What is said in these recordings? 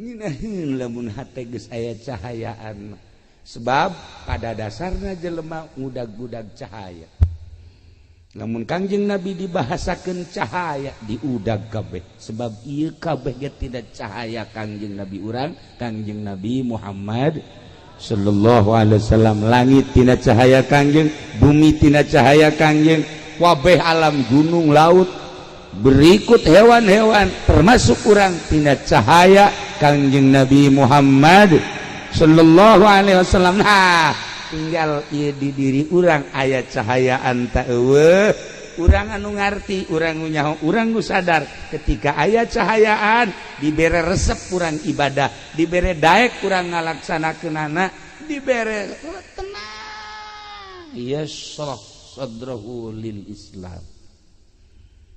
Nginaheun lamun hate geus aya cahayaan. Sebab pada dasarna jelema ngudag-gudag cahaya. Lamun Kangjeng Nabi dibahasakeun cahaya diudag kabeh, sebab ieu kabeh ge tidak cahaya Kangjeng Nabi urang, Kangjeng Nabi Muhammad sallallahu alaihi wasallam. Langit tina cahaya Kangjeng, bumi tina cahaya Kangjeng, kabeh alam gunung laut berikut hewan-hewan termasuk urang tina cahaya Kangjeng Nabi Muhammad sallallahu alaihi wasallam. Nah, tinggal ieu di diri urang aya cahayaan ta eueuh. Urang anu ngarti, urang nu nyaho, urang nu sadar ketika aya cahayaan dibere resep urang ibadah, dibere daek urang ngalaksanakeunana, dibere tenang. Yasrah sadrahu lil Islam.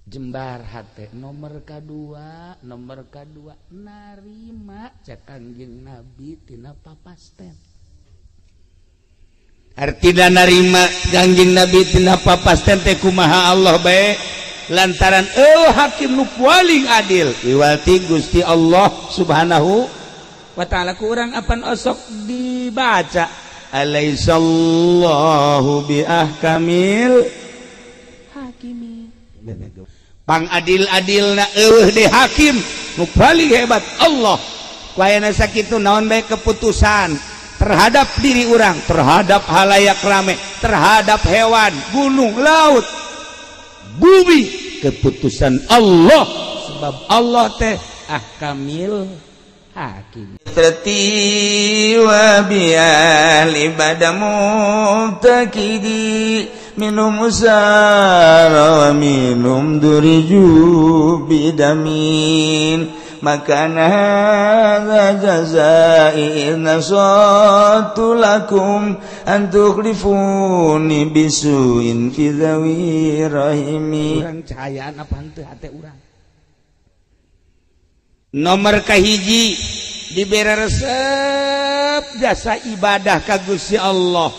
Jembar hate. Nomor kadua, nomor kadua narima cek Kangjeng Nabi tina papasten. Artina narima Kangjeng Nabi tina papasten teh kumaha Allah bae, lantaran eueuh hakim nu paling adil iwati Gusti Allah Subhanahu wa taala. Ku urang apan osok dibaca alaisallahu bi ahkamil hakimi. Pang adil-adilna eueuh de hakim nu paling hebat Allah. Ku ayana sakitu naon bae keputusan terhadap diri orang, terhadap halayak rame, terhadap hewan, gunung, laut, bumi, keputusan Allah. Sebab Allah teh ahkamil hakim. Wa bial ibadah mubtakidi minum usara wa minum duriju bidamin makana hadza jazai in nasatu lakum an tukhlifuni bisuin fi dhawi rahimi. Urang cahayaan apa henteu hate urang. Nomor kahiji dibere resep jasa ibadah ka Gusti Allah.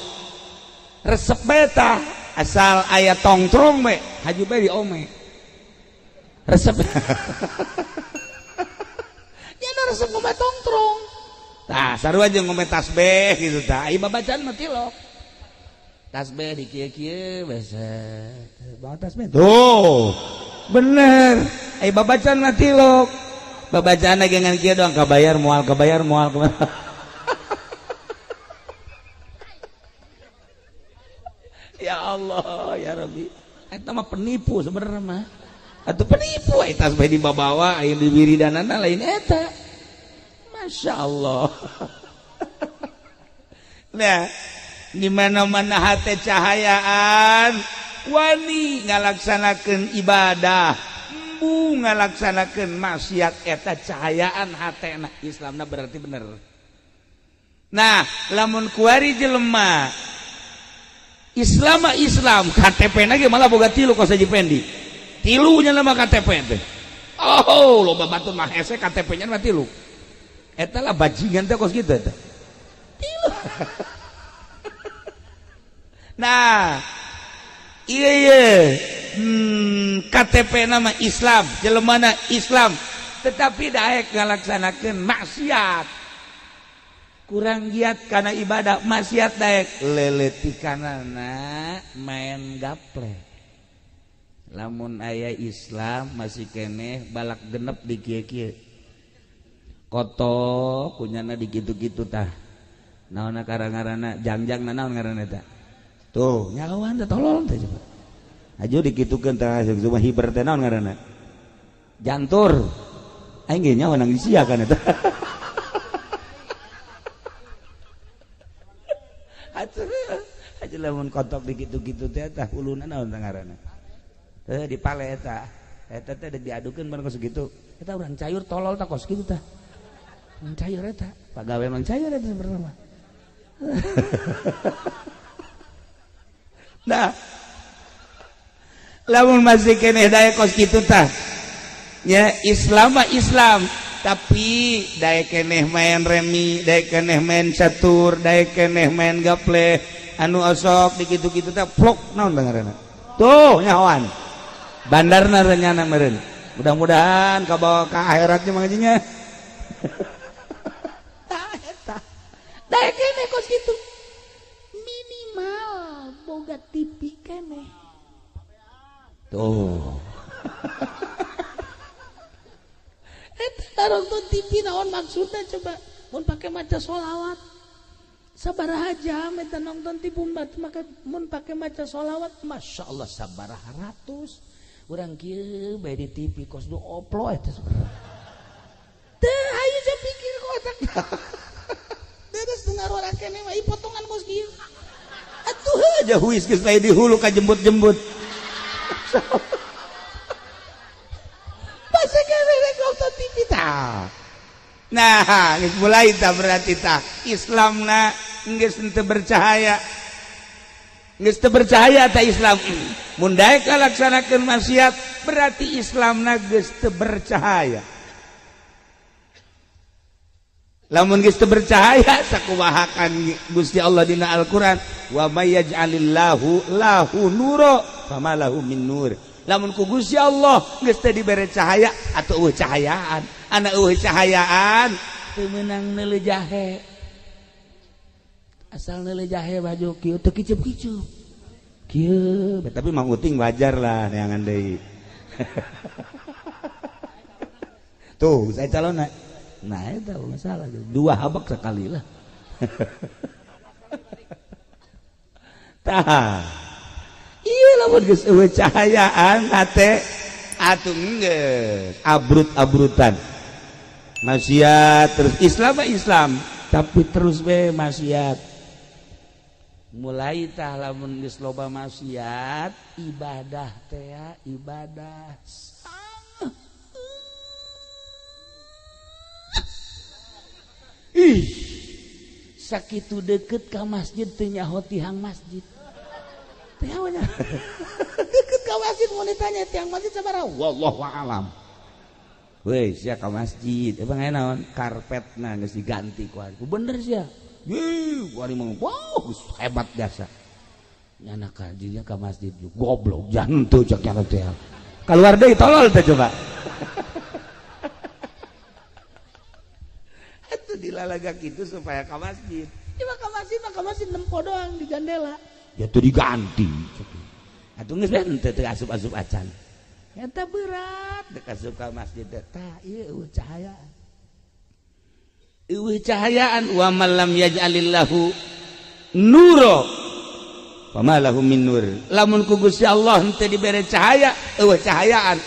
Resep bae tah asal aya tongtrong bae haju bae di ome. Resep. Resep ngombe tongtrong. Tah sarua jeung ngombe tasbih gitu tah. Ai babacaan mah tilok. Tasbih di kieu-kieu basa. Bawa tasbih. Tuh. Bener. Ai babacaan mah tilok. Babacaan ge ngan kieu doang kabayar moal kabayar moal. Ya Allah, ya Rabbi. Eta mah penipu sebenarnya mah. Atuh penipu ai tasbih dibawa ai diwiridanana lain eta. Masya Allah. Nah, di mana-mana hate cahayaan, wani ngalaksanakeun ibadah, embu ngalaksanakeun maksiat, eta cahayaan hatena Islamna berarti bener. Nah, lamun kuari jelema Islam Islam KTP na ge malah boga tilu kos Haji Pendi. Tilunya nama KTP teh. Oh, loba batur mah hese KTP-nya mah tilu. Eta lah bajingan teh kos kitu eta. Tilu. Nah, iya iya. KTP nama Islam, jelemana Islam, tetapi daek ngalaksanakeun maksiat. Kurang giat kana ibadah, maksiat daek leletikanana main gaple. Lamun aya Islam masih keneh balak genep di kieu-kieu. Koto kunyana di gitu-gitu tah. Naonna karang-ngaranna jangjang naon ngaranna eta. Tuh, nyawan teh tolol teh coba. Aju dikitukeun tah cuma hiber teh naon ngaranna? Jantur. Aing ge nyawa nang sia kan eta. Atuh, aju lamun kotok dikitu-kitu teh tah uluna naon tah ngaranna? Teh dipale eta. Eta teh diadukeun bareng kos kitu. Eta urang cayur tolol tah kos kitu tah. Mencayur eta, pagawe mencayur eta sebenarnya mah. Nah, lamun masih keneh daek kos kitu tah. Ya Islam mah Islam, tapi daek keneh main remi, daek keneh main catur, daek keneh main gaple, anu osok di kitu-kitu tah plok naon ngaranna. Tuh nyahoan. Bandarna renyana meureun. Mudah-mudahan kabawa ka akhiratnya mangajinya. Tuh. Eta nonton TV naon maksudna coba mun pake maca sholawat. Sabaraha jam eta nonton TV mun pake maca sholawat, Masya Allah sabaraha ratus. Urang kieu bae di TV kos nu oplo eta sabaraha. Teu hayu jam pikir ku otak. Terus dengar urang kene mah potongan kos kieu. Atuh aja huis geus bae di hulu ka jembut-jembut. Pas kene rek nonton TV tah. Nah, geus mulai tah berarti tah Islamna geus teu bercahaya. Geus teu bercahaya tah Islam. Mun daek ngalaksanakeun maksiat berarti Islamna geus teu bercahaya. Lamun geus teu bercahaya sakumahakan Gusti Allah dina Al-Qur'an wa may yaj'alillahu lahu nura fama lahu min nur. Lamun ku Gusti Allah geus teu dibere cahaya atuh eueuh cahayaan. Anak eueuh cahayaan teu meunang neuleuh jahe. Asal neuleuh jahe baju kieu teu kicup-kicup. Kieu tapi Mang Uting wajar lah neangan deui. Tuh saya calon. Nah itu masalah dua habak sekali lah. Tah iya lamun geus eueuh cahayaan hate atuh geus abrut-abrutan maksiat terus. Islam mah Islam tapi terus we maksiat. Mulai tah lamun geus loba maksiat ibadah teh ibadah. Ih, sakitu deket ka masjid teu nyaho tihang masjid. Teu nyaho. Deket ka masjid mun ditanya tihang masjid sabaraha? Wallahu a'lam. Weh, sia ka masjid, emang aya naon? Karpetna geus diganti ku ari. Bener sia. Yeuh, ku ari mah wow, geus hebat biasa. Nyana ka dinya ka masjid goblok jantu cek nya teh. Kaluar deui tolol teh coba. Dilalaga gitu supaya ke masjid. Ya ka masjid mah ka masjid nempo doang di jandela. Ya tuh diganti. Atuh geus henteu teu asup-asup acan. Eta berat dek asup ka masjid tah ieu eueuh cahayaan. Eueuh cahayaan wa man lam yaj'alillahu nura fama lahu min nur. Lamun ku Gusti Allah henteu dibere cahaya, eueuh cahayaan.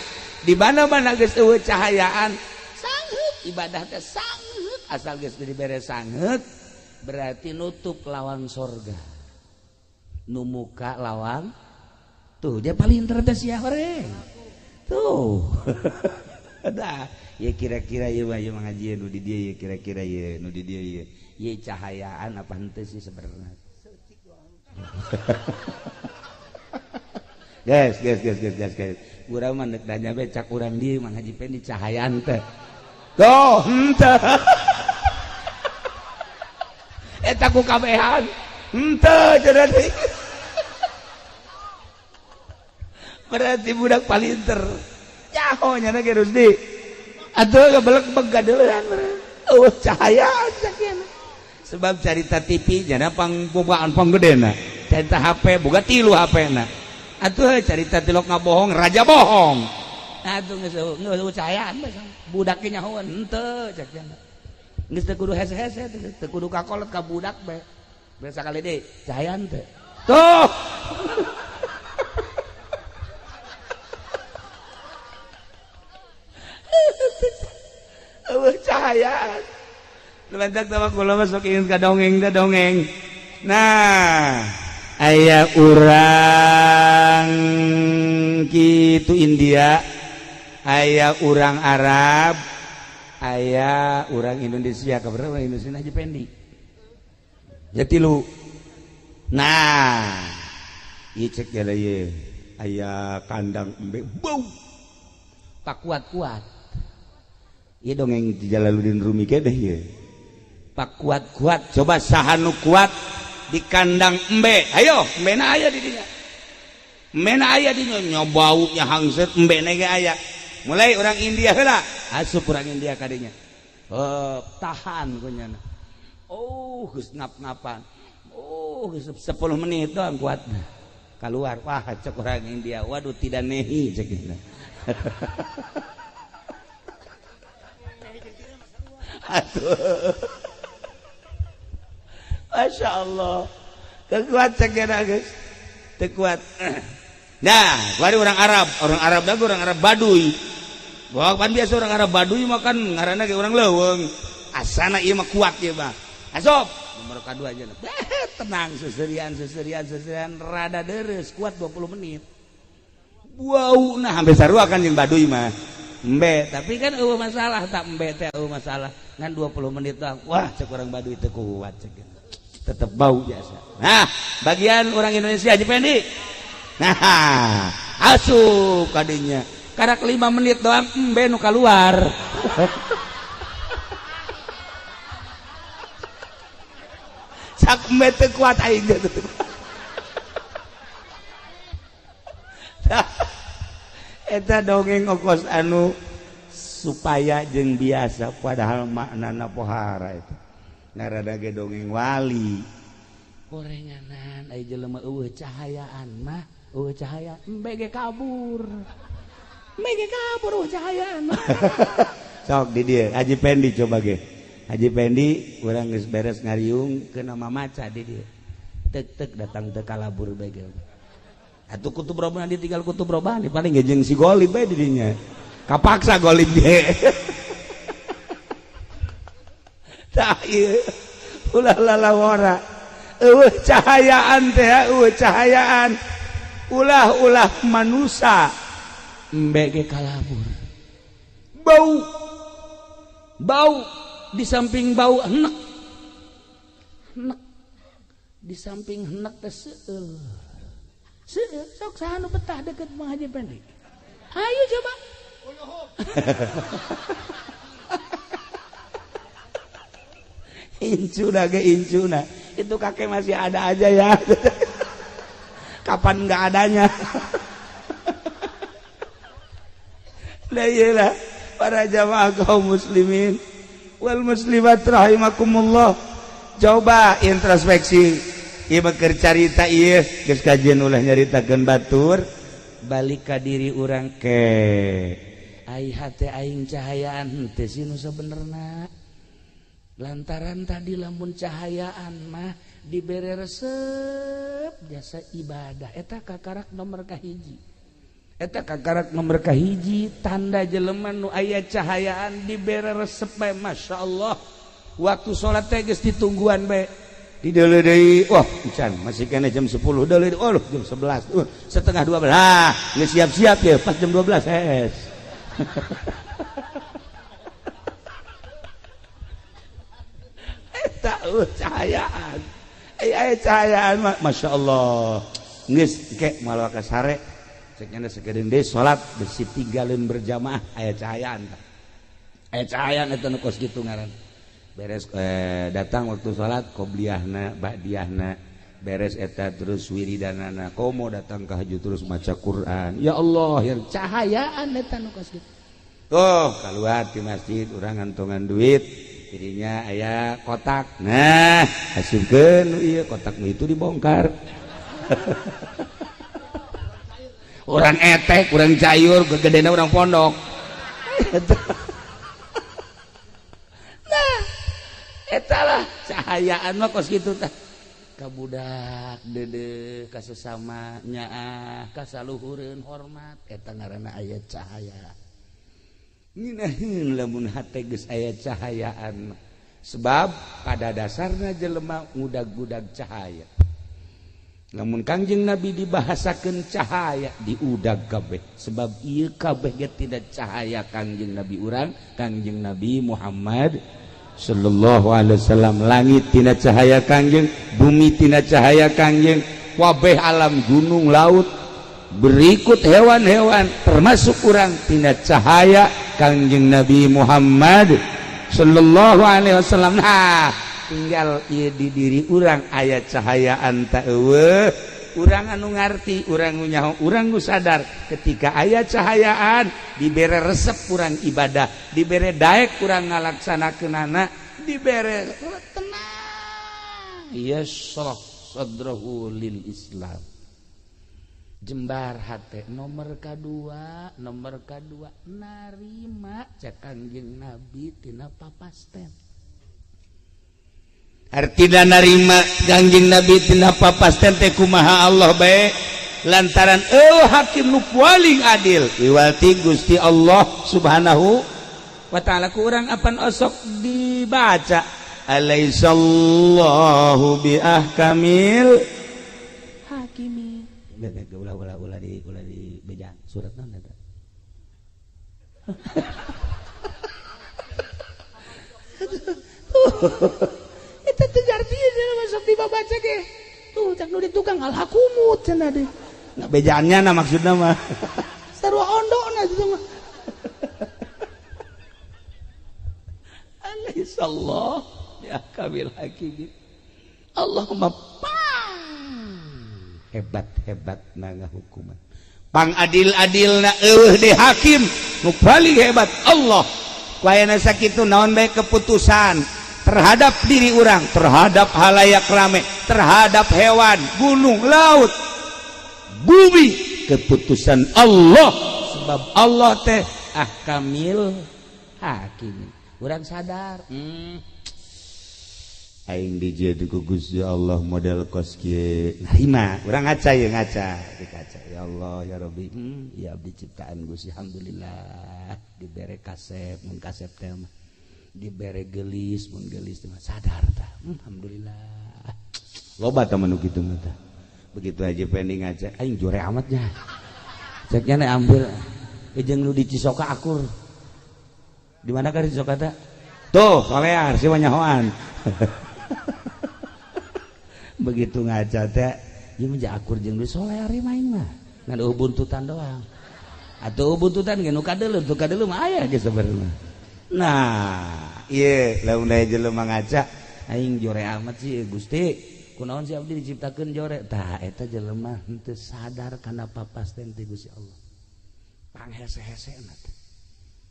Di mana-mana geus eueuh cahayaan, sangheut ibadah teh sangheut. Asal geus dibere sangheut berarti nutup lawang sorga. Nu muka lawang tuh dia paling cerdas ya horeng. Tuh. Dah, ya kira-kira ieu mah ieu ngaji nu di dieu ya kira-kira ieu nu di dieu ieu. Ieu cahayaan apa henteu sih sebenarnya. Guys, guys, guys, guys, guys, guys. Urang mah deuk nanya bae cak urang dieu Mang Haji Pendi cahayaan teh. Tuh, henteu. Eta ku kabehan. Henteu cenah deui. Berarti budak palinter. Nyaho nya ge Rusdi. Atuh gabelek-beg gadeleuhan eueuh cahayaan sakieu. Sebab carita TV jana pangbogaan panggedena. Carita HP boga 3 HP-na. Atuh carita tilok ngabohong raja bohong. Atuh geus eueuh cahayaan budak ge nyahoan henteu cek cenah. Geus teu kudu hese-hese teu kudu kakolot ka budak bae. Biasa kali deui cahayaan teh. Tuh. Eueuh cahayaan. Lebentak sama kula mah sok ingin ka dongeng da dongeng. Nah, aya urang kitu India, aya urang Arab, aya urang Indonesia, kabar urang Indonesia Haji Pendi. Ya tilu. Nah, ieu cek jala ieu aya kandang embe bau. Pak kuat-kuat. Ieu dongeng di Jalaluddin Rumi keneh ieu. Pak kuat-kuat, coba saha nu kuat di kandang embe. Ayo, embena aya di dinya. Embena aya di dinya, nya baunya hangset embena ge aya. Mulai orang India heula, asup orang India ka dinya. Oh, tahan ku nyana. Oh, geus ngap-ngapan. Oh, geus 10 menit doang kuatna. Keluar wah cek orang India, waduh tidak nehi cek kita. Atuh. Masya Allah. Tekuat cek kita guys. Tekuat. Nah, kemarin orang Arab dah orang Arab Baduy. Wah, kan biasa orang Arab Baduy makan ngaranna ge orang leuweung. Asana ieu mah kuat ieu mah. Asup. Nomor kadua aja. Tenang seserian rada deres kuat 20 menit. Wow, nah hampir sarua kan jeung Baduy mah. Embe, tapi kan eueuh masalah tak embe teh eueuh masalah. Ngan 20 menit doang. Wah, cek orang Baduy teu kuat cek. Tetep bau biasa. Nah, bagian orang Indonesia Haji Pendi. Nah, asup kadinya. Karak 5 menit doang embe nu kaluar. Sak embe teu kuat aing teh. Eta dongeng okos anu supaya jeung biasa padahal maknana pohara itu. Ngarada ge dongeng wali. Gorenganan ai jelema eueuh cahayaan mah, eueuh cahaya embe ge kabur. Embe ge kabur eueuh cahayaan mah. Sok di dieu Haji Pendi coba ge. Haji Pendi urang geus beres ngariung ke nama maca di dieu. Tek-tek datang teu kalabur bae ge. Atuh kutub robani ditinggal kutub robani paling ge jeung si golib bae di dinya. Kapaksa golib ge. Tah ieu ulah lalawara. Eueuh cahayaan teh, eueuh cahayaan. Ulah-ulah manusa embe ge kalabur. Bau. Bau di samping bau enek. Enek. Di samping enek teh seueul. Seueul sok saha nu betah deket Mang Haji Pendi. Ayo coba. Incuna ge incuna. Itu kakek masih ada aja ya. Kapan enggak adanya. Nah iyalah para jamaah kaum muslimin wal muslimat rahimakumullah. Coba introspeksi. Ieu keur carita ieu geus kajian ulah nyaritakeun batur balik ka diri urang ke. Ai hate aing cahayaan henteu sih nu sabenerna. Lantaran tadi lamun cahayaan mah dibere resep jasa ibadah eta kakarak nomor kahiji. Eta kakarak nomor kahiji tanda jelema nu aya cahayaan dibere resep bae masyaallah. Waktu salat teh geus ditungguan bae. Di deuleu deui, wah encan masih kene jam 10 deuleu deui, oh jam 11, setengah 12. Ah, geus siap-siap ya pas jam 12 hees. Eta cahayaan. Ai cahayaan Masya Allah. Geus ke malah ka sare. Cek nya sakedeung deui salat besi tinggalin berjamaah aya cahayaan. Aya cahayaan eta nu kos kitu ngaran. Beres datang waktu salat qobliyahna ba'diyahna beres eta terus wiridanana komo datang ka haju terus maca Quran. Ya Allah, yang cahayaan eta nu kos kitu. Tuh keluar di masjid urang ngantongan duit. Dirinya aya kotak. Nah, asupkeun ieu kotak nu itu dibongkar. Orang etek, orang cayur, gegedena orang pondok. Nah, eta lah cahayaan mah kos kitu tah. Ka budak deudeuh ka sesama nyaah ka saluhureun hormat eta ngaranna aya cahaya. Nginaheun lamun hate geus aya cahayaan. Sebab pada dasarna jelema ngudag-gudag cahaya. Lamun Kangjeng Nabi dibahasakeun cahaya diudag kabeh. Sebab ieu kabeh ge tidak cahaya Kangjeng Nabi urang, Kangjeng Nabi Muhammad sallallahu alaihi wasallam. Langit tina cahaya Kangjeng, bumi tina cahaya Kangjeng, kabeh alam gunung laut berikut hewan-hewan termasuk urang tina cahaya Kangjeng Nabi Muhammad sallallahu alaihi wasallam. Nah, tinggal ieu di diri urang aya cahayaan ta eueuh. Urang anu ngarti, urang nu nyaho, urang nu sadar ketika aya cahayaan dibere resep urang ibadah, dibere daek urang ngalaksanakeunana, dibere tenang. Yashrah sadrahu lil Islam. Jembar hate nomor kadua narima cek Kangjeng Nabi tina papasten. Artina narima Kangjeng Nabi tina papasten teh kumaha Allah bae lantaran eueuh hakim nu paling adil wiwati Gusti Allah Subhanahu wa ta'ala. Ku urang apan osok dibaca alaisallahu bi ahkamil hakimi. Ulah ulah ulah di bejaan surat naon eta. Eta teu garti masuk dibaca ge. Tuh cak nu di tukang alhakumut cenah deui. Nah bejaannya na maksudna mah. Sarua ondona kitu mah. Alaihissallah ya kamil hakimin. Allahumma hebat-hebat naga hukuman pang adil-adil na eueuh de hakim nu paling hebat Allah. Ku sakitu naon bae keputusan terhadap diri urang, terhadap halayak rame, terhadap hewan, gunung, laut, bumi, keputusan Allah. Sebab Allah teh ahkamil hakim. Urang sadar aing dijieun ku Gusti Allah model kos kieu narima urang ngaca ye ngaca di kaca ya Allah ya Rabbi ya abdi ciptaan Gusti alhamdulillah dibere kasep mun kasep teh mah dibere gelis mun gelis teh mah sadar tah alhamdulillah loba tah nu kitu mah tah. Begitu aja pending ngaca aing jore amat nya ceknya nek ambil jeung nu di Cisoka akur di mana ka di Cisoka teh tuh solear si mah nyahoan. Begitu ngaca teh ieu mah akur jeung nu solear main mah ngan eueuh buntutan doang atuh buntutan ge nu kadeuleu tu kadeuleu mah aya ge sebenarnya. Nah ieu lamun aya jelema ngaca aing jore amat sih Gusti kunaon sih abdi diciptakeun jore tah eta jelema henteu sadar kana papasten ti Gusti Allah panghese-hesena teh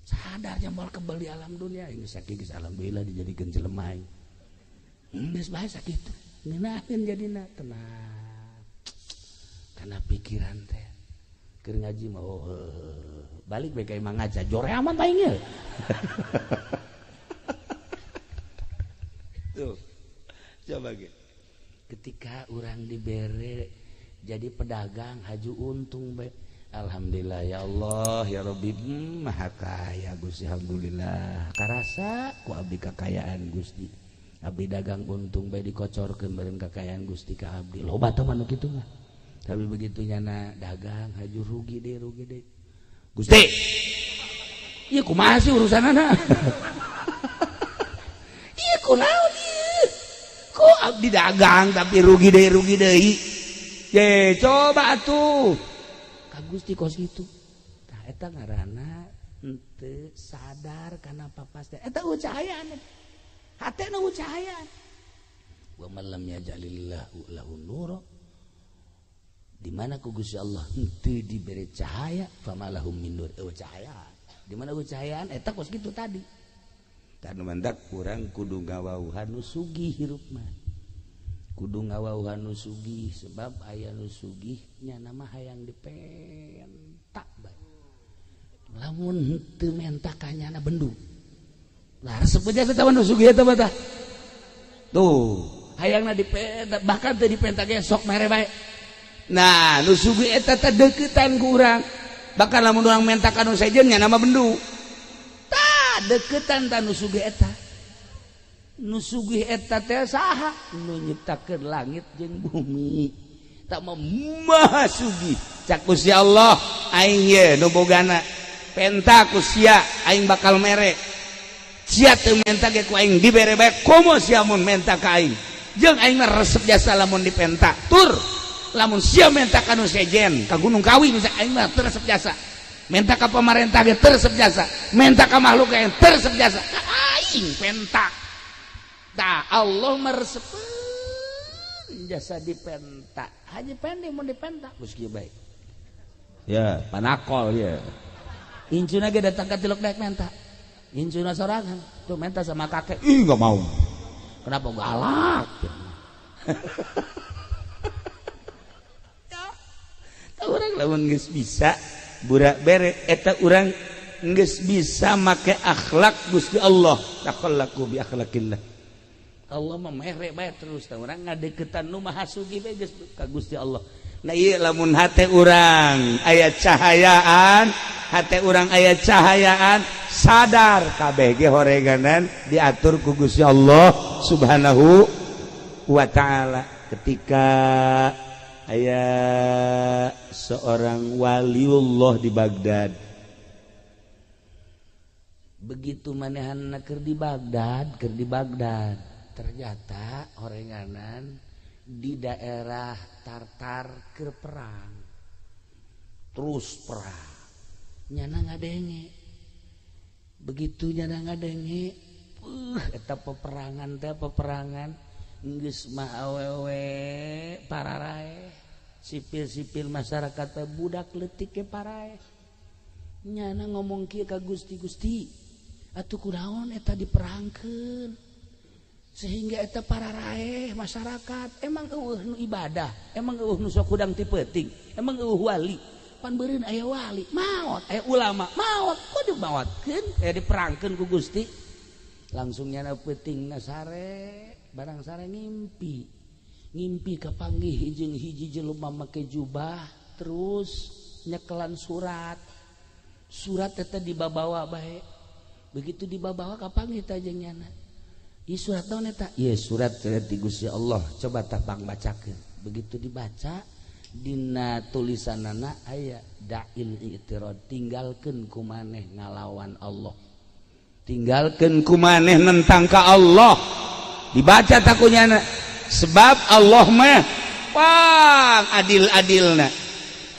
sadar moal kebal di alam dunia ini sakieu geus alhamdulillah dijadikeun jelema aing geus bae sakitu ngeunaheun jadina tenang kana pikiran teh keur ngaji mah oh balik bae ka imah ngaca jore amat aing ye. Tuh coba ge ketika urang dibere jadi pedagang haju untung bae alhamdulillah ya Allah ya Rabbi maha kaya Gusti alhamdulillah karasa ku abdi kakayaan Gusti abdi dagang untung bae dikocorkeun bareng kakayaan Gusti ka abdi loba teh mah nu kitu mah. Tapi begitu nyana dagang haju rugi deh Gusti ieu kumaha sih urusanana ieu kunaon ieu kok abdi dagang tapi rugi deui ye coba atuh ka Gusti kos kitu tah eta ngaranna henteu sadar kana papasten eta cahayaan hatena cahayaan wa man lam yajalillahu lahu nura di mana ku Gusti Allah henteu dibere cahaya famalahum min nur eueuh cahaya di mana eueuh cahayaan eta kos kitu tadi tah nu mantak urang kudu ngawauhan nu sugih hirup mah kudu ngawauhan nu sugih sebab aya nu sugih nya nama hayang dipentak bae lamun henteu menta ka nyana bendu lah resep aja eta mah nu sugih eta mah tah tuh hayangna dipenta bahkan teu dipenta ge sok mere bae. Nah nu sugih eta teh deuketan ku urang bahkan lamun urang menta ka nu sejen nya nama bendu tah deuketan tah nu sugih eta nu sugih eta teh saha nu nyiptakeun langit jeung bumi tak mah maha sugih cak Gusti Allah aing ye nu bogana penta ku sia aing bakal mere sia teu menta ge ku aing dibere bae komo sia mun menta ka aing jeung aing mah resep jasa lamun dipenta tur lamun sia menta ka nu sejen ka Gunung Kawi misalnya aing mah teu resep jasa menta ka pamarentah ge teu resep jasa menta ka makhluk ge teu resep jasa ka aing penta tah Allah meresepeun jasa dipenta haji pendek mun dipenta geus kieu bae ya panakol ya incuna ge datang ka tilok daek menta incuna sorangan tuh menta sama kakek ih enggak mau kenapa galak ya. Urang lamun geus bisa burak bere eta urang geus bisa make akhlak Gusti Allah, takhallaqu bi akhlaqillah. Allah mah mere bae terus tah urang ngadeukeutan nu maha sugih bae geus ka Gusti Allah. Nah ieu lamun hate urang aya cahayaan, hate urang aya cahayaan, sadar kabeh ge horeganan diatur ku Gusti Allah Subhanahu wa ta'ala. Ketika aya seorang waliullah di Baghdad, begitu manehanna keur di Baghdad, ternyata horenganan di daerah Tartar keur perang, terus perang, nyana ngadenge. Begitu nyana ngadenge, eta peperangan teh peperangan geus mah awewe pararae, sipil-sipil masyarakat teh budak leutik ge parae. Nyana ngomong kieu ka Gusti, Gusti, atuh kunaon eta diperangkeun sehingga eta pararae masyarakat, emang eueuh nu ibadah, emang eueuh nu sok hudang ti peuting, emang eueuh wali, pan beureun aya wali maot, aya ulama maot, kok dimaotkeun, aya diperangkeun ku Gusti. Langsung nyana peutingna sare, barang sare ngimpi, ngimpi kapanggih jeung hiji jelema make jubah terus nyekelan surat, surat eta dibabawa bae. Begitu dibabawa kapanggih teh jeung nyana. Ieu surat naon eta? Ieu surat ti Gusti Allah, coba tah pang bacakeun. Begitu dibaca dina tulisanana aya da'il i'tirad, tinggalkeun ku maneh ngalawan Allah, tinggalkeun ku maneh nentang ka Allah. Dibaca takunyana sebab Allah mah pang adil-adilna.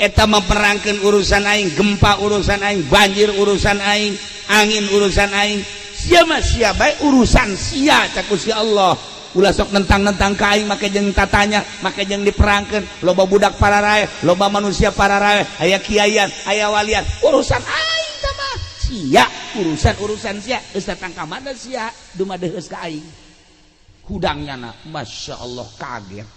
Eta memperangkeun urusan aing, gempa urusan aing, banjir urusan aing, angin urusan aing. Sia mah sia bae urusan sia cak Gusti Allah. Ulah sok nentang-nentang ka aing make jeung tatanya, make jeung diperangkeun, loba budak pararae, loba manusia pararae, aya kiaian, aya walian, urusan aing tah mah. Sia urusan-urusan sia geus datang ka mana sia dumadeheus ka aing. Hudang nyana, Masya Allah kaget.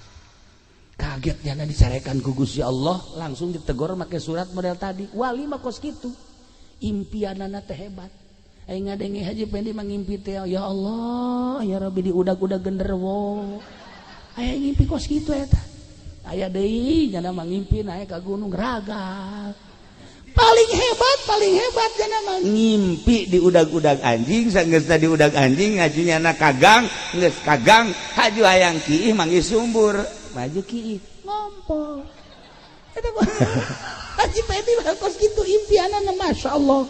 Kaget nyana dicarekan ku Gusti Allah, langsung ditegur make surat model tadi. Wali mah kos kitu. Impianana teh hebat. Aing ngadenge Haji Pendi mah ngimpi teh, ya Allah, ya Rabbi diudag-udag genderuwo. Aya ngimpi kos kitu eta. Aya deui nyana mah ngimpi naik ka gunung ragal. Paling hebat nyana mah ngimpi diudag-udag anjing, sanggeusna diudag anjing ngaji nyana kagang, geus kagang haju hayang kiih manggih sumbur, maju kiih ngompol. Eta Haji Pendi mah kos kitu impianana Masya Allah.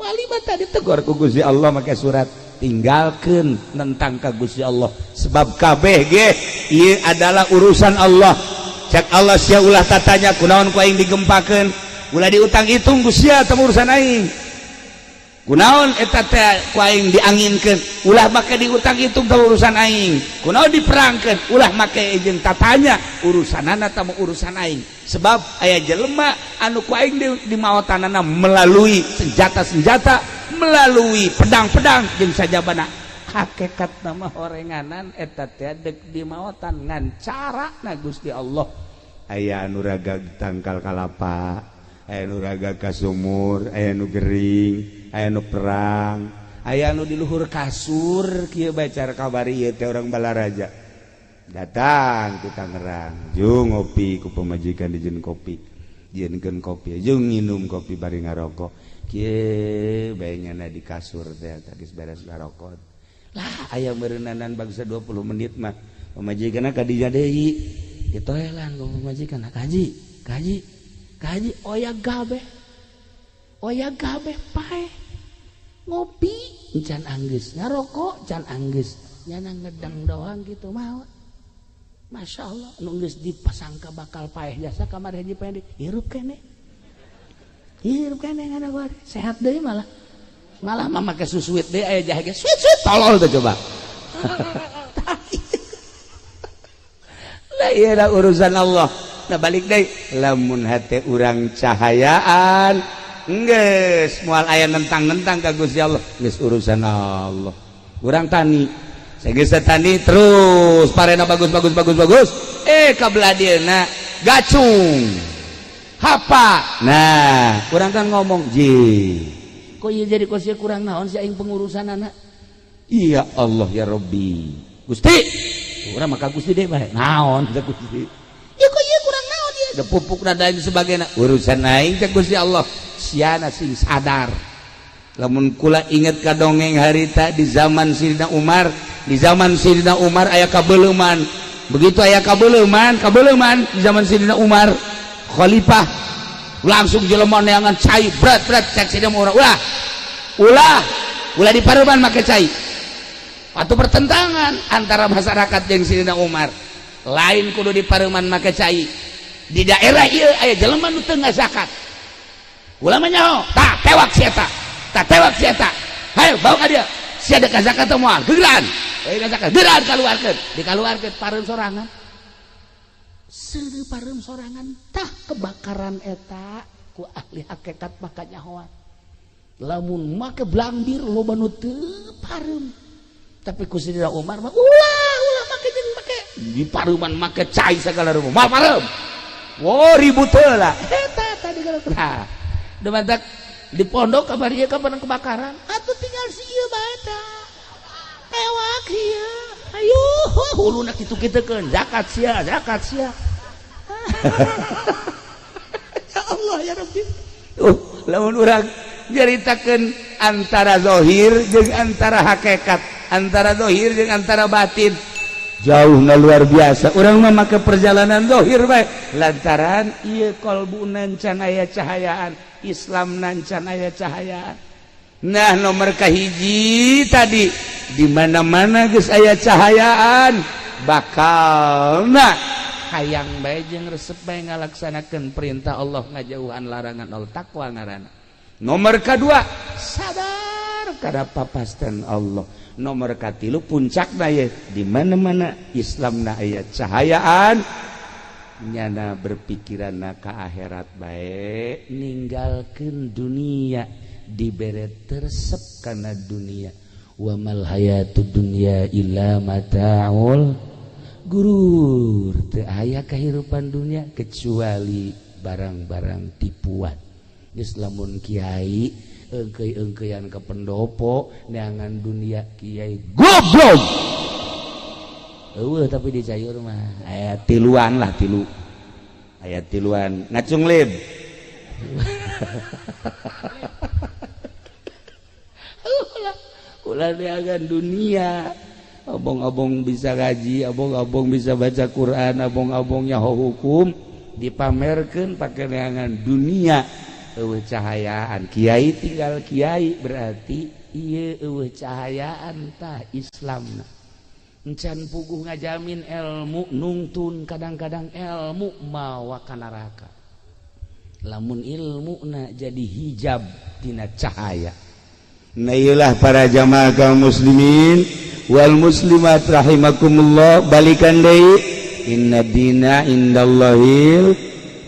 Wali mah tadi tegur ku Gusti Allah make surat, tinggalkeun nentang ka Gusti Allah sebab kabeh ge ieu adalah urusan Allah. Cak Allah sia ulah tatanya kunaon ku aing digempakeun, ulah diutang hitung ku sia teh urusan aing. Kunaon eta teh ku aing dianginkeun, ulah make diutang hitung teh urusan aing. Kunaon diperangkeun, ulah make jeung tatanya urusanana teh urusan aing. Sebab aya jelema anu ku aing dimaotanana melalui senjata-senjata, melalui pedang-pedang jeung sajabana. Hakikat nama horenganan eta teh deuk dimaotan ngan carana Gusti Allah. Aya anu ragag tangkal kalapa, aya anu ragag ka sumur, aya anu gering, aya anu perang, aya anu di luhur kasur kieu bae cara kabari ieu teh orang Balaraja. Datang ke Tangerang, jung ngopi ku pamajikan dijieun kopi, jieunkeun kopi, jung nginum kopi bari ngarokok. Kieu bae nyana di kasur teh geus beres ngarokok. Lah aya meureunnanan bangsa 20 menit mah pamajikanna ka dinya deui. Ditoelan ku pamajikan, kaji, kaji, kaji oya gabe pae. Ngopi can anggeus, ngarokok can anggeus, nyana ngedang doang gitu mah. Masya Allah, nu geus dipasangka bakal paeh jasa kamar Haji Pendi, hirup keneh. Hirup keneh ngana gua sehat deui malah. Malah mah make susuit deui aya jahe ge suit-suit tolol teh coba. Lah ieu urusan Allah. Nah balik deui lamun hate urang cahayaan geus moal aya nentang-nentang ka Gusti Allah, geus urusan Allah. Urang tani, geus tani terus parena bagus bagus bagus bagus, kabelah dieuna gacung. Hapa. Nah, kurang kan ngomong ji. Kok ieu jadi kos kurang naon si aing pengurusan anak? Iya Allah ya Rabbi. Gusti. Urang maka Gusti deh bae. Naon teh Gusti? Ya kok ieu kurang naon ieu? Da pupuk da lain sebagainya. Urusan aing teh Gusti Allah. Siana sing sadar. Lamun kula inget ka dongeng harita di zaman Sidina Umar, di zaman Sidina Umar aya kabeuleman. Begitu aya kabeuleman, kabeuleman di zaman Sidina Umar khalifah langsung jelema neangan cai berat-berat cek Sidina Umar ulah ulah ulah di pareman make cai. Atau pertentangan antara masyarakat jeung Sidina Umar. Lain kudu di pareman make cai. Di daerah ieu aya jelema nu teu ngazakat. Ulah mah nyaho, tah tewak si eta. Tah tewak si eta. Hayo bawa ka dieu. Sia deuk zakat teh moal gegeran. Zakat gegeran kaluarkeun, dikaluarkeun pareum sorangan. Seureuh pareum sorangan tah kebakaran eta ku ahli hakikat maka nyahoan. Lamun make blambir loba nu teu pareum. Tapi ku Sidina Umar mah ulah ulah make jeung make di pareuman make cai sagala rupa moal pareum. Wo ribut heula. Eta tadi kalau nah, demantak di pondok kamari ieu kapan kebakaran atuh tinggal si ieu bae tah. Tewak ieu. Ayo huluna kitu-kitukeun zakat sia, zakat sia. Ya Allah ya Rabbi. Lamun urang nyaritakeun antara zahir jeung antara hakikat, antara zahir jeung antara batin. Jauhna luar biasa. Urang mah make perjalanan zahir bae lantaran ieu qalbuna can aya cahayaan, Islam can aya cahayaan. Nah, nomor kahiji tadi di mana-mana geus aya cahayaan bakalna hayang bae jeung resep bae ngalaksanakeun perintah Allah ngajauhan larangan Allah, takwa ngaranna. Nomor kadua sadar kada papasten Allah. Nomor katilu puncakna ye di mana-mana Islamna aya cahayaan nyana berpikiranna ka akhirat bae ninggalkeun dunia dibere teresep kana dunia. Wa mal hayatud dunya illa mataul gurur. Teu aya kahirupan dunia kecuali barang-barang tipuan. Geus lamun kiai engkeuy-engkeuyan ka pendopo neangan dunia kiai goblok. Eueuh tapi di cayur mah aya tiluan lah tilu. Aya tiluan ngacung lib. Ulah neangan dunia. Abong-abong bisa ngaji, abong-abong bisa baca Quran, abong-abong nyaho hukum dipamerkeun pake neangan dunia. Eueuh cahayaan kiai tinggal kiai berarti ieu eueuh cahayaan tah Islamna. Encan puguh ngajamin ilmu nungtun kadang-kadang ilmu mawa ka neraka. Lamun ilmuna jadi hijab tina cahaya. Nah iyalah para jamaah kaum muslimin wal muslimat rahimakumullah, balikan deui inna dina indallahil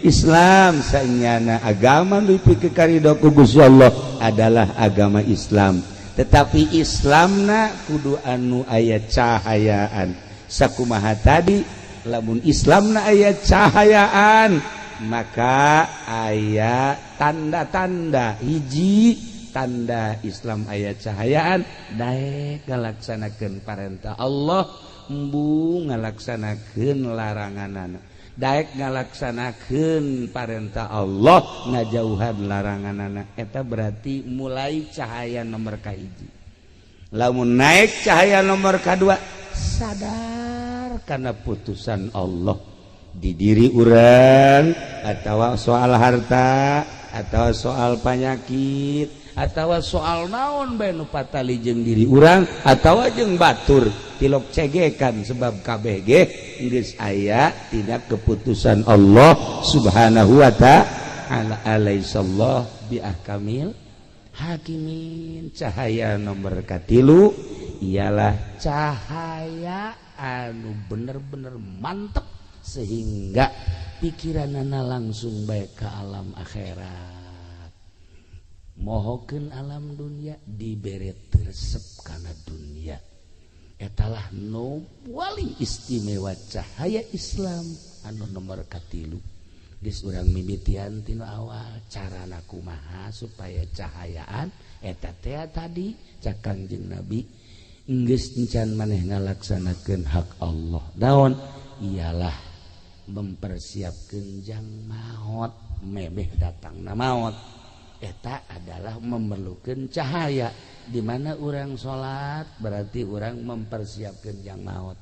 Islam. Sanyana agama nu dipikarido ku Gusti Allah adalah agama Islam. Tetapi Islamna kudu anu aya cahayaan. Sakumaha tadi lamun Islamna aya cahayaan maka aya tanda-tanda. Hiji tanda Islam aya cahayaan daek ngalaksanakeun parentah Allah, embung ngalaksanakeun laranganana. Daek ngalaksanakeun parentah Allah ngajauhan laranganana. Eta berarti mulai cahaya nomor kahiji. Lamun naik cahaya nomor kadua sadar karena putusan Allah di diri urang atau soal harta atau soal penyakit atau soal naon bae nu patali jeung diri urang atawa jeung batur tilok cegekan sebab KBG geus aya tidak keputusan Allah Subhanahu wa ta'ala. Alaihissallah bi ahkamil hakimin. Cahaya nomor katilu ialah cahaya anu bener-bener mantep sehingga pikiranana langsung bae ka alam akhirat. Mohokeun alam dunia dibere teresep kana dunia. Etalah nu paling istimewa cahaya Islam anu nomor katilu. Geus urang mimitian tinu awal carana kumaha supaya cahayaan eta teh tadi cak Kangjeng Nabi geus encan maneh ngalaksanakeun hak Allah. Naon? Ialah mempersiapkeun jang maot, memeh datangna maot. Eta adalah memerlukan cahaya. Di mana urang salat berarti urang mempersiapkeun jang maot.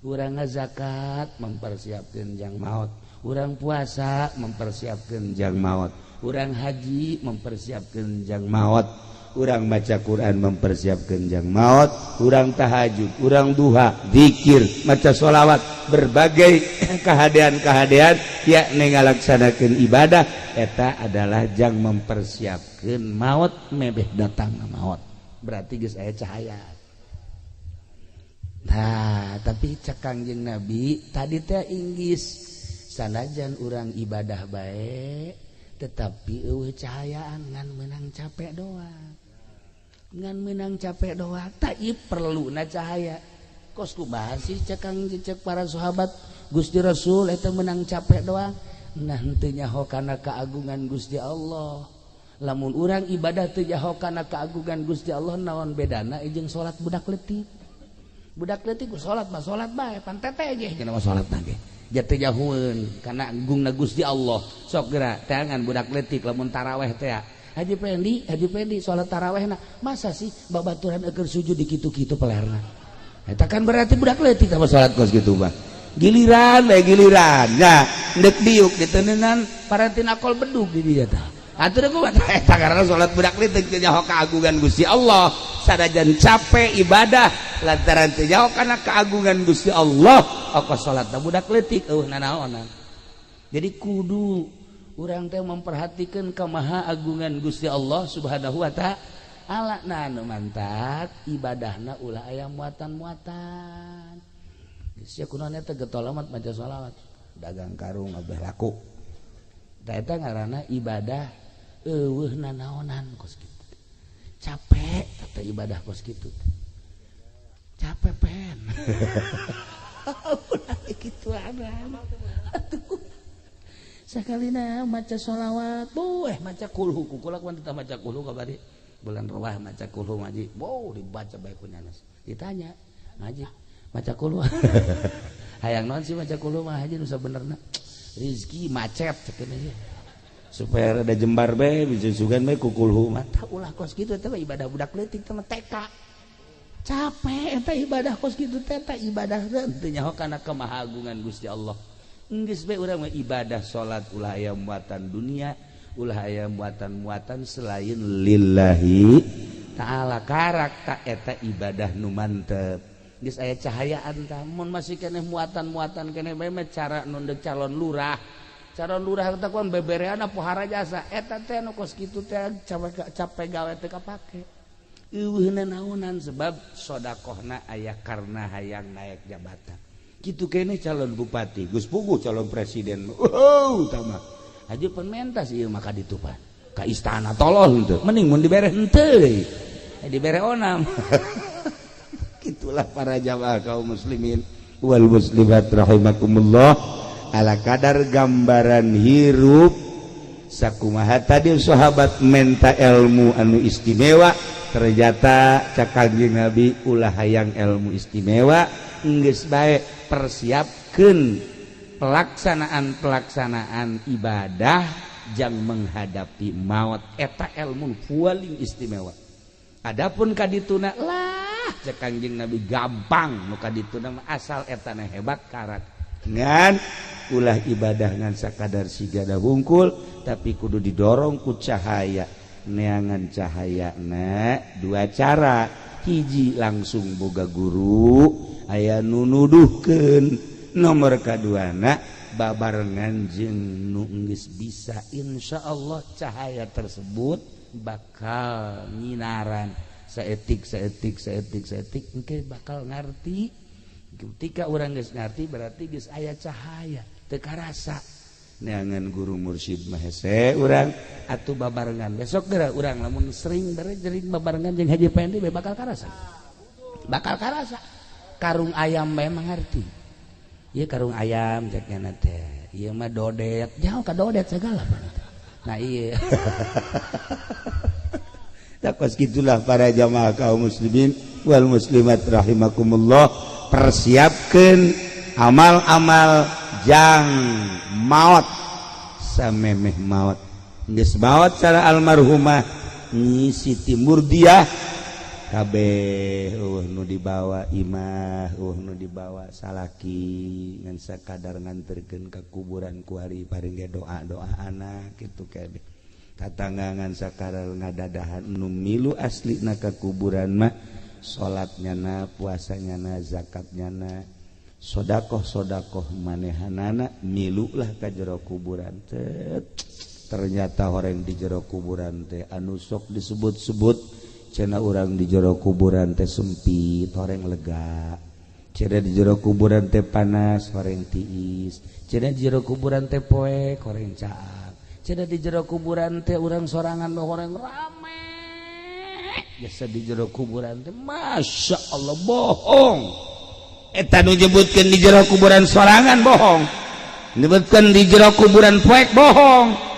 Urang ngazakat mempersiapkeun jang maot. Urang puasa mempersiapkan jang maot. Urang haji mempersiapkan jang maot. Urang baca Quran mempersiapkan jang maot. Urang tahajud, urang duha, zikir, maca sholawat, berbagai kehadean-kehadean yakni ngalaksanakeun ibadah eta adalah jang mempersiapkan maot mebeh datang maot. Berarti geus aya cahaya. Nah, tapi cek Kangjeng Nabi tadi teh inggis sanajan urang ibadah baik tetapi eueuh cahayaan ngan menang capek doang. Ngan menang capek doang tak ieu perluna cahaya. Kos kumaha sih cek Kang cek para sahabat Gusti Rasul eta menang capek doang. Nah henteu nyaho kana keagungan Gusti Allah. Lamun urang ibadah teu nyaho kana keagungan Gusti Allah naon bedana jeung salat budak leutik. Budak leutik ku salat mah salat bae pan tete ge cenah mah salat ge. Jatuh jahueun kana agungna Gusti Allah. Sok geura teangan budak leutik lamun taraweh teh. Haji Pendi salat tarawehna masa sih babaturan eukeun sujud di kitu-kitu pelerna. Eta kan berarti budak leutik tah salat kos kitu mah. Giliran we giliran. Nya deuk diuk diteuneunan parantin akol bedug di dieu tah. Atuh kumaha eta karena salat budak leutik teu nyaho keagungan Gusti Allah. Sanajan capek ibadah lantaran teu nyaho kana keagungan Gusti Allah. Oko salat budak leutik eueuh nanaonan. Jadi kudu urang teh memperhatikan kemaha agungan Gusti Allah Subhanahu wa ta'ala. Nah anu mantak ibadahna ulah aya muatan-muatan. Geus sia kunaon eta getol amat maca sholawat, dagang karung abeh laku. Tah eta ngaranna ibadah eueuh nanaonan kos kitu. Capek teh ibadah kos kitu. Capek pen. Ulah kitu atuh. Sakalina maca sholawat, buh maca kulhu, kukula kuan teu maca kulhu kabari. Bulan ruwah maca kulhu ngaji, boh dibaca bae ku nyanas. Ditanya, ngaji maca kulhu. Hayang naon sih maca kulhu mah haji nu sabenerna. Rizki macet cenah ge. Supaya rada jembar bae bisa sugan bae ku kulhu mah. Tah ulah kos kitu eta ibadah budak leutik teh TK. Capek eta ibadah kos kitu teh eta ibadah teu nyaho kana kemahagungan Gusti Allah. Geus bae urang mah ibadah salat ulah aya muatan dunia, ulah aya muatan-muatan selain lillahi ta'ala. Karak tak eta ibadah nu mantep. Geus aya cahayaan tah mun masih keneh muatan-muatan keneh bae mah cara nu deuk calon lurah. Calon lurah teh kuan beberean pohara jasa eta teh nu kos kitu teh capek gawe teu kapake. Eueuh naonan sebab sodakohna aya karena hayang naik jabatan. Kitu keneh calon bupati, geus puguh calon presiden. Wow, tah mah. Haji penmentas ieu mah ka ditu pan. Ka istana tolol henteu. Mending mun dibere henteu deui. Dibere onam. Itulah para jamaah kaum muslimin wal muslimat rahimakumullah. Ala kadar gambaran hirup sakumaha tadi sahabat menta ilmu anu istimewa, ternyata cak Kangjeng Nabi ulah hayang ilmu istimewa, geus bae persiapkeun pelaksanaan-pelaksanaan ibadah jang menghadapi maut eta ilmu paling istimewa. Adapun kadituna lah cek Kangjeng Nabi gampang nu kadituna mah asal etana hebat karak. Ngan ulah ibadah ngan sakadar sigada hungkul tapi kudu didorong ku cahaya. Neangan cahayana dua cara, hiji langsung boga guru aya nu nuduhkeun, nomor kaduana babarengan jeung nu geus bisa insyaallah cahaya tersebut bakal nyinaran saetik saetik saetik saetik engke bakal ngarti. Ketika urang geus ngarti berarti geus aya cahaya teu karasa. Neangan guru mursyid mah hese urang atuh babarengan besok geura urang lamun sering berjering babarengan jeung Haji Pendi bae bakal karasa. Bakal karasa. Karung ayam bae mangarti. Ieu karung ayam cek nyana teh. Ieu mah dodet, jauh ka dodet segala. Nah iya. Takos gitulah para jamaah kaum muslimin wal muslimat rahimakumullah, persiapkeun amal-amal jang maot samemeh maot. Geus maot cara almarhumah Nyi Siti Murdiah kabeh eueuh nu dibawa imah, eueuh nu dibawa salaki ngan sakadar nganterkeun ka kuburan kuari paring ge doa-doa anak kitu kabeh. Tatangga ngan sakadar ngadadahan nu milu aslina ka kuburan mah salatnya na, puasanya na, zakatnya na, sodakoh-sodakoh manehanana milulah ka jero kuburan. Ternyata orang di jero kuburan teh anu sok disebut-sebut cenah urang di jero kuburan teh sempit, horeng lega. Cenah di jero kuburan teh panas, horeng tiis. Cenah di jero kuburan teh poek, horeng caang. Cenah di jero kuburan teh urang sorangan horeng rame. Jasa di jero kuburan teh Masya Allah bohong. Eta nu nyebutkeun di jero kuburan sorangan bohong. Nyebutkeun di jero kuburan poek bohong.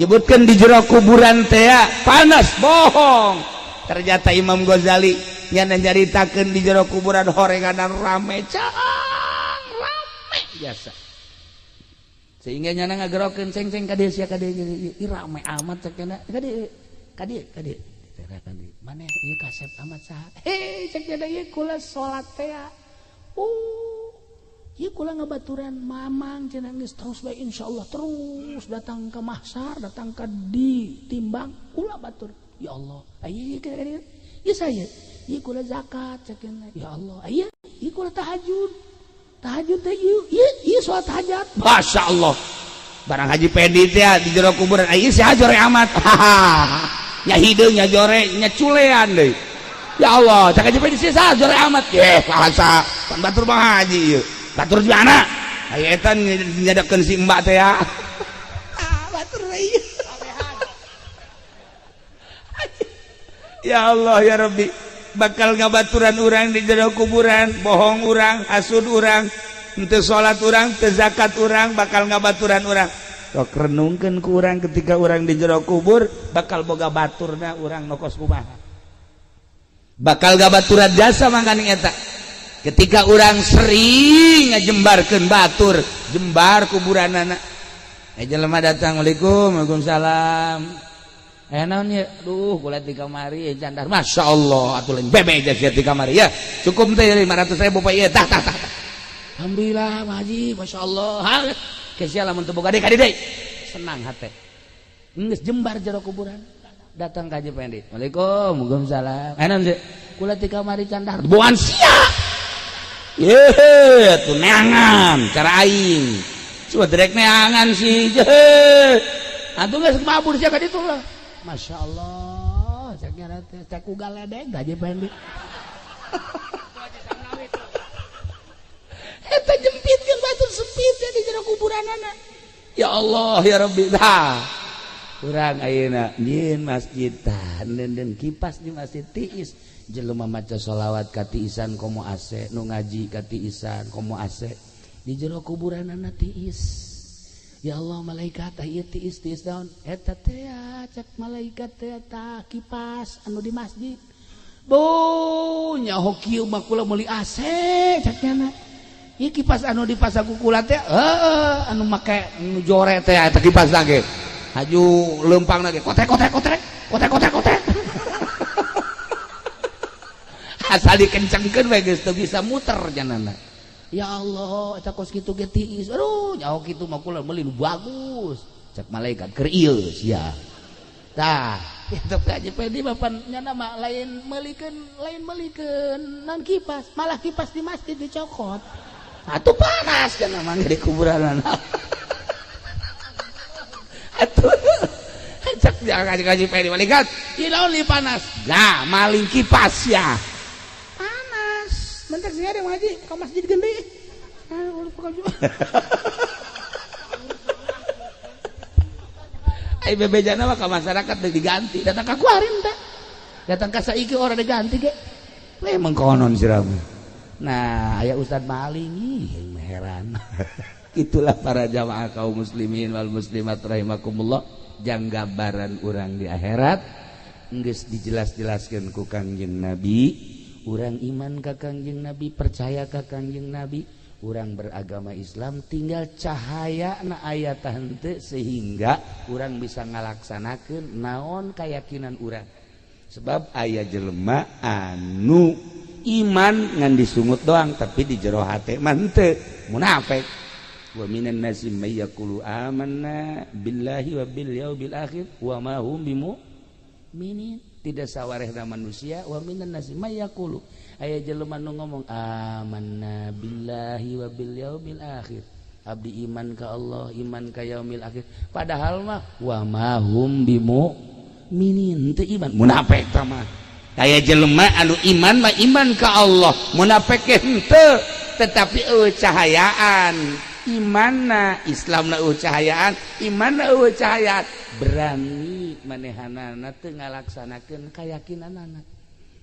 Nyebutkeun di jero kuburan teh panas bohong. Ternyata Imam Ghazali nyana nyaritakeun di jero kuburan horenganan rame caang rame biasa. Sehingga nyana ngagerokeun ceng-ceng ka dieu sia ka dieu ieu rame amat cek nya ka dieu ka dieu ka dieu. Maneh ieu kasep amat saha? Hei cek nya ieu kula salat teh. Ieu kula ngabaturan mamang cenah geus terus bae insyaallah terus datang ke mahsyar, datang ke ditimbang kula batur. Ya Allah, ieu ieu saya, ieu kula zakat cek nya. Ya Allah, ieu ieu kula tahajud. Tahajud teh ieu ieu salat hajat. Masya Allah. Barang Haji Pedi teh di jero kuburan ieu si jore amat. Nya hideung nya jore nya culean deui. Ya Allah, cak Haji Pedi sih jore amat. Ye, bahasa pan batur Bang Haji ieu. Batur di mana? Aya eta nyadakeun si mbak teh ya. Ah, batur ieu. Ya Allah ya Rabbi, bakal ngabaturan urang di jero kuburan, bohong urang, hasud urang, henteu salat urang, teu zakat urang, bakal ngabaturan urang. Sok renungkeun ku urang ketika urang di jero kubur, bakal boga baturna urang nokos kumaha. Bakal ngabaturan jasa mangkaning eta. Ketika urang sering ngajembarkeun batur, jembar kuburanana. Jelema datang, "Waalaikum, waalaikumsalam." Naon ya? Duh, kula di kamari candar. Masya Allah, atuh lain bebe aja di kamari ya. Cukup teh 500.000 Pak ieu. Tah tah tah. Alhamdulillah, Pak Haji, Masya Allah. Ha, kesia lamun teu boga deui ka deui. Senang hate. Geus jembar jero kuburan. Datang ka Haji Pendi. Waalaikum, waalaikumsalam. Naon sih? Kula di kamari candar. Buan sia. Ye, atuh neangan cara aing. Cuma direk neangan sih. Atuh geus mabur sia ka ditu lah. Masya Allah, cek nyana teh cek ugal ledeng gaji Pendi. Eta jempitkeun batur sempit ya di jero kuburanana. Ya Allah ya Rabbi. Tah. Urang ayeuna nyieun masjid tah neundeun kipas di masjid tiis. Jelema maca sholawat ka tiisan komo AC, nu ngaji ka tiisan komo AC. Di jero kuburanana tiis. Ya Allah malaikat tah ieu tiis tiis daun eta teh cek malaikat teh tah kipas anu di masjid. Bu nyaho kieu mah kula meuli AC cek nya. Ieu kipas anu dipasang ku kula teh heueuh anu make nu jore teh eta kipas lagi. Haju leumpang lagi kotrek kotrek kotrek kotrek kotrek kotrek. Asal dikencengkeun we geus teu bisa muter janana. Ya Allah, eta kos kitu ge tiis. Aduh, nyaho kitu mah kula meuli nu bagus. Cek malaikat keur ieu sia. Tah, itu ka Haji Pedi mah pan nyana mah lain meulikeun non kipas, malah kipas di masjid dicokot. Atuh panas kana mah di kuburan. Atuh cek Haji Pedi malaikat, ieu naon li panas? Nah, maling kipas ya. Bentar sih ada ngaji ke masjid gede. Ai bebejana mah ka masyarakat deui diganti, datang ka kuarin teh. Datang ka saiki ora diganti ge. Memang konon siramu. Nah aya ustad maling ih heran. Itulah para jamaah kaum muslimin wal muslimat rahimakumullah, jang gambaran urang di akhirat geus dijelas-jelaskeun ku Kangjeng Nabi. Urang iman ka Kangjeng Nabi, percaya ka Kangjeng Nabi, urang beragama Islam, tinggal cahaya na aya henteu sehingga urang bisa ngalaksanakeun naon keyakinan urang. Sebab aya jelema anu iman ngan disungut doang tapi di jero hate mah henteu, munafik. Wa minan nasi may yaqulu amanna billahi wa bil yaumil akhir wa ma hum bimu'minin. Tidak sawarehna manusia wa minan nasi may yaqulu, aya jelema nu ngomong amanna billahi wa bil yaumil akhir, abdi iman ka Allah, iman ka yaumil akhir, padahal mah wa ma hum bimu'minin, teu iman, munafik tah mah. Aya jelema anu iman mah iman ka Allah, munafik ge henteu, tetapi eueuh cahayaan imanna, Islamna eueuh cahayaan, imanna eueuh cahayaan, berani manehanana teu ngalaksanakeun kayakinanana.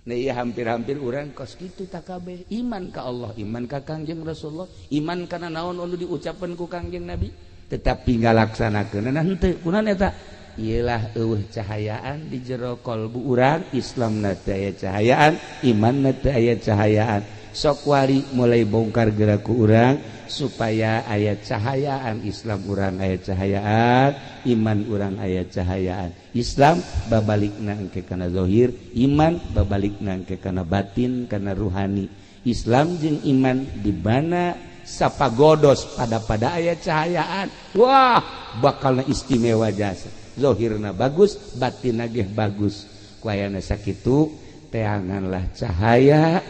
Nah iya hampir-hampir urang kos kitu takabeh, iman ka Allah, iman ka Kangjeng Rasulullah, iman kana naon anu diucapkeun ku Kangjeng Nabi, tetapi ngalaksanakeunana henteu. Kunaon eta? Iyalah eueuh cahayaan di jero kalbu urang, Islamna teu aya cahayaan, imanna teu aya cahayaan. Sok wari mulai bongkar gerak ku urang supaya aya cahayaan Islam urang aya cahayaan, iman urang aya cahayaan. Islam babalikna engke kana zahir, iman babalikna engke kana batin, kana ruhani. Islam jeung iman di mana sapagodos pada aya cahayaan, wah bakalna istimewa jasa. Zahirna bagus, batinna ge bagus. Ku ayana sakitu teanganlah cahaya.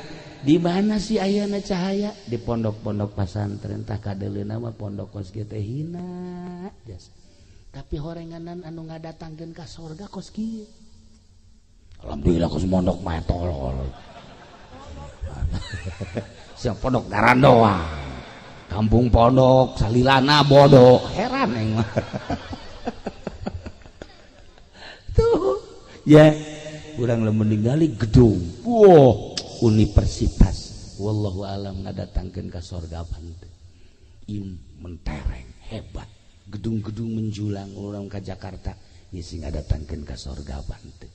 Di mana sih ayana cahaya? Di pondok-pondok pasantren. Tah kadeuleuna mah pondok kos kieu teh hina jasa. Tapi horenganan anu ngadatangkeun ka sorga kos kieu. Alhamdulillah kos mondok mah tolol. Siang pondok garandoa. Kampung pondok salilana bodoh. Heran aing mah. Tuh. Ya, urang lamun ningali gedung. Wah, universitas. Wallahu alam ngadatangkeun ka sorga teu. Im mentereng hebat, gedung-gedung menjulang orang ka Jakarta ieu sing ngadatangkeun ka sorga teu.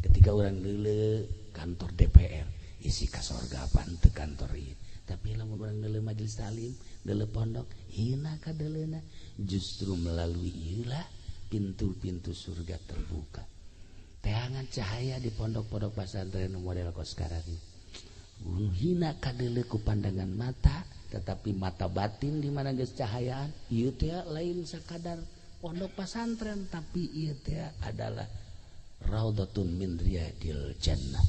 Ketika urang deuleu kantor DPR isi ka sorga teu kantor ieu. Tapi lamun urang deuleu majelis taklim, deuleu pondok, hina kadeuleuna. Justru melalui ieu lah pintu-pintu surga terbuka. Teangan cahaya di pondok-pondok pesantren model kos sekarang. Hina kadeuleu ku pandangan mata, tetapi mata batin di mana geus cahayaan, ieu teh lain sakadar pondok pesantren, tapi ieu teh adalah raudhatun min riyadil jannah.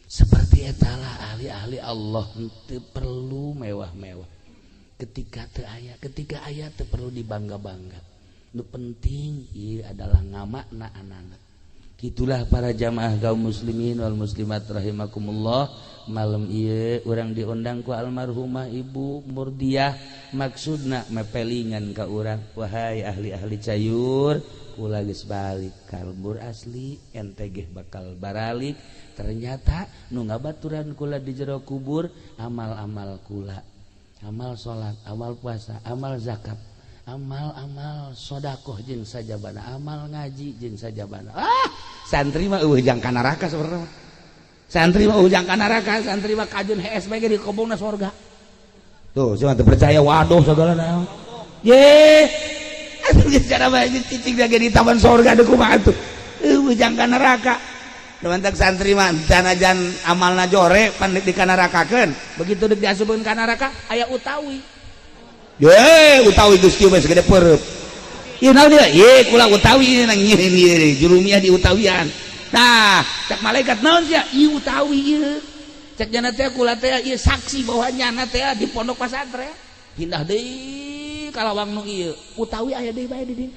Seperti etalah ahli-ahli Allah teu perlu mewah-mewah. Ketika teu aya, ketika aya teu perlu dibangga-bangga. Nu penting ieu adalah ngamakna anak-anak. Itulah para jamaah kaum muslimin wal muslimat rahimakumullah. Malam ieu urang diundang ku almarhumah Ibu Murdiah, maksudna mepelingan ka urang, wahai ahli-ahli cayur, kula geus balik ka lembur asli, ente geh bakal baralik. Ternyata nu ngabaturan kula di jero kubur amal-amal kula, amal salat, amal puasa, amal zakat, amal-amal sodakoh jeung sajabana, amal ngaji jeung sajabana. Ah, santri mah eueuh jang ka neraka sebenarnya. Santri mah eueuh jang ka neraka, santri mah kajun hees bae ge dikobongna sorga. Tuh, cuma teu percaya waduh sagala naon. Ye, atuh geus cara bae cicing ge di taman sorga deuk kumaha atuh. Eueuh jang ka neraka. Nu mantak santri mah sanajan amalna jore pan deuk dikanarakakeun. Begitu deuk diasupkeun ka neraka aya utawi. Ye, utawi geus kieu bae segede peureub. Ieu naon ieu? Ye, kula utawi nang ieu jurumiah di utawian. Nah, cak malaikat naon sia? Ieu utawi ieu. Cak jana teh kula teh ieu saksi bahwa nyana teh di pondok pasantren. Pindah deui ka lawang nu ieu. Utawi aya deui bae di dieu.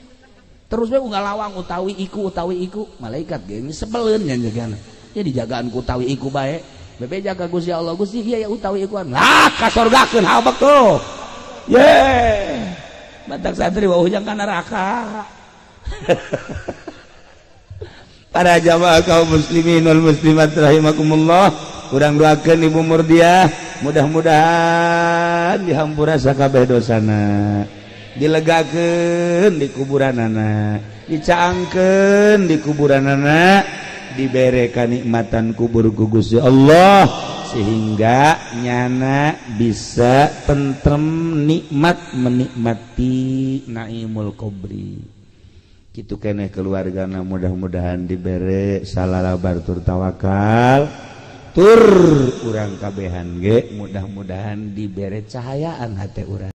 Terus bae unggal lawang utawi iku utawi iku. Malaikat ge sebeleun nya jagana. Ya dijagaan ku utawi iku bae. Bebeja ka Gusti Allah, Gusti ieu ya utawi ikuan. Lah, ka sorgakeun habek tuh. Ye, batak santri wau jang ka neraka. Para jamaah kaum muslimin wal muslimat rahimakumullah, urang doakeun Ibu Murdiah Mudah-mudahan dihampura sakabeh dosana, dilegakeun di kuburanana, dicaangkeun di kuburanana, dibere kanikmatan kubur ku Gusti Allah sehingga nyana bisa tentrem nikmat menikmati naimul kubri. Kitu keneh keluargana, mudah-mudahan dibere salalabar tur tawakal, tur urang kabehan ge mudah-mudahan dibere cahayaan hate urang.